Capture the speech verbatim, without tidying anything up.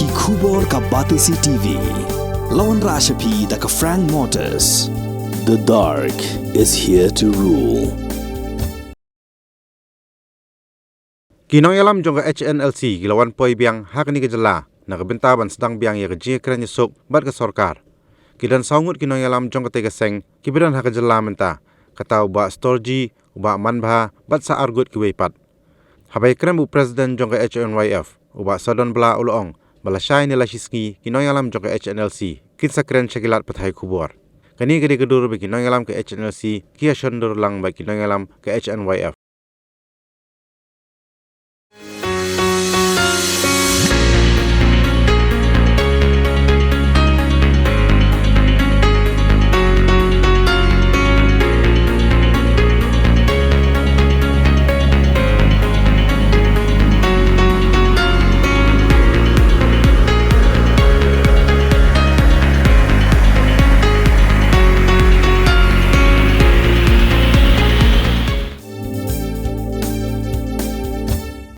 Ki khubor ka Batesi T V. La wanrah sha phi da ka Frank Motors. The dark is here to rule. Ki nongïalam jong ka H N L C ki la wan poi biang ha kane ka jylla na ka bynta ban sdang biang ïa ka jingïakren ïasuk bad ka sorkar. Ki don saw ngut ki nongïalam jong katei ka seng kiba don ha ka jylla mynta, kata u Bah Storji, u Bah Manbha bad sa arngut kiwei pat. Haba ïakren bad u President jong ka H N Y F, u Bah Sawdonbla, u la ong ba lashai ne lashisngi ki nongïalam jong ka H N L C kin sa kren sha ki lad pathai khubor. Kane ka dei ka dur ba ki nongïalam ka H N L C ki ïashon dur lang bad ki nongïalam ka H N Y F.